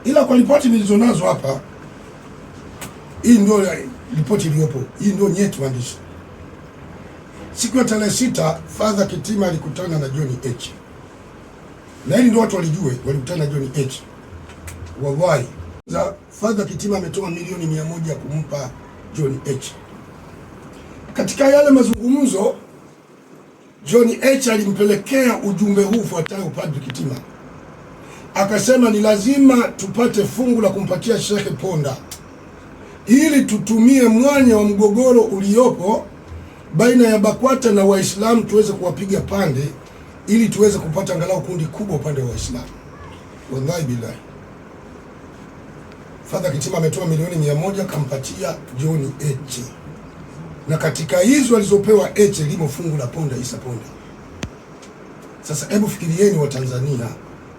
Ila kwa ripoti nilizonazo hapa, hii ndio ripoti iliyopo, hii ndio nyeti waandishi. Siku ya tarehe 6 Father Kitima alikutana na John H, na hili ndio watu walijue, walikutana na John H. Wallahi, za Father Kitima ametoa milioni 100 kumpa John H. Katika yale mazungumzo John H alimpelekea ujumbe huu ufuatayo Padre Kitima, akasema ni lazima tupate fungu la kumpatia Shekhe Ponda ili tutumie mwanya wa mgogoro uliopo baina ya BAKWATA na Waislamu tuweze kuwapiga pande ili tuweze kupata angalau kundi kubwa upande wa Waislamu. Wallahi billahi, Father Kitima ametoa milioni 100 kampatia John H, na katika hizo alizopewa H limo fungu la Ponda, Isa Ponda. Sasa hebu fikirieni wa Tanzania,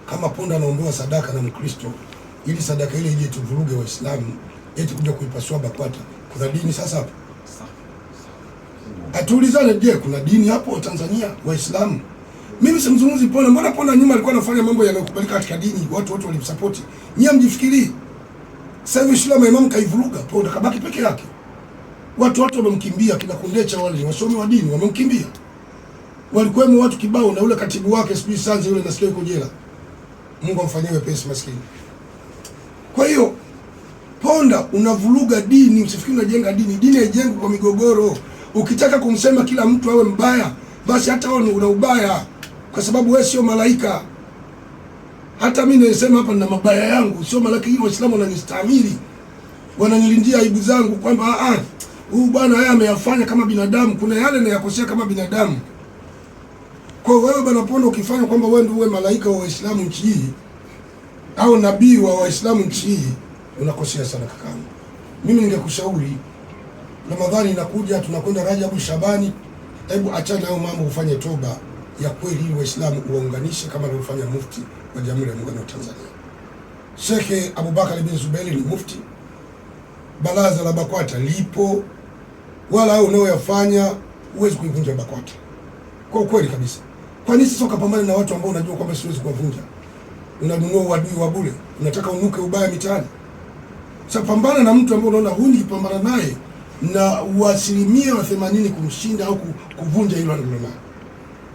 kama Ponda anaombewa sadaka na Mkristo ili sadaka ile ije tuvuruge Waislamu eti kuja kuipasua BAKWATA, kuna dini sasa hapo? Atuulizane, je, kuna dini hapo Tanzania Waislamu? Mimi simzungumzi Ponda. Mbona Ponda nyuma alikuwa anafanya mambo yanayokubalika katika dini, watu wote walimsupport. Nyie mjifikirii. Sasa hivi shule ya maimamu kaivuruga, Ponda kabaki peke yake. Watu wote wamemkimbia, kina Kundecha wale ni wasomi wa dini wamemkimbia. Walikuwemo watu kibao na yule katibu wake sijui Sanze yule nasikia yuko jela. Mungu amfanyie wepesi maskini. Kwa hiyo Ponda unavuruga dini, usifikiri unajenga dini. Dini haijengwi kwa migogoro. Ukitaka kumsema kila mtu awe mbaya, basi hata wewe una ubaya, kwa sababu wewe sio malaika. Hata mimi nasema hapa nina mabaya yangu, sio malaika. Hii Waislamu wananistahimili, wananilindia aibu zangu kwamba ah, huyu bwana haya ameyafanya kama binadamu, kuna yale nayakosea kama binadamu. Kwa hiyo wewe bwana Ponda ukifanya kwamba wewe ndio uwe malaika wa Waislamu nchi hii au nabii wa Waislamu nchi hii, unakosea sana kakaangu. Mimi ningekushauri, Ramadhani inakuja, tunakwenda Rajabu, Shabani, hebu achana hayo mambo, ufanye toba ya kweli ili Waislamu uwaunganishe kama alivyofanya mufti wa Jamhuri ya Muungano wa Tanzania. Shekhe Abubakar bin Zuberi ni mufti, baraza la BAKWATA lipo, wala hao unaoyafanya huwezi kuivunja BAKWATA kwa ukweli kabisa. Kwa nini sasa ukapambana na watu ambao unajua kwamba siwezi kuwavunja? Unanunua uadui wa bure, unataka unuke ubaya mitaani. Sasa pambana na mtu ambaye unaona huyu nikipambana naye na uasilimia wa 80 kumshinda au kuvunja hilo alilonalo.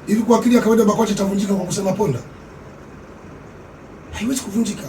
Hivi kwa akili ya kawaida BAKWATA itavunjika kwa kusema Ponda? Haiwezi kuvunjika.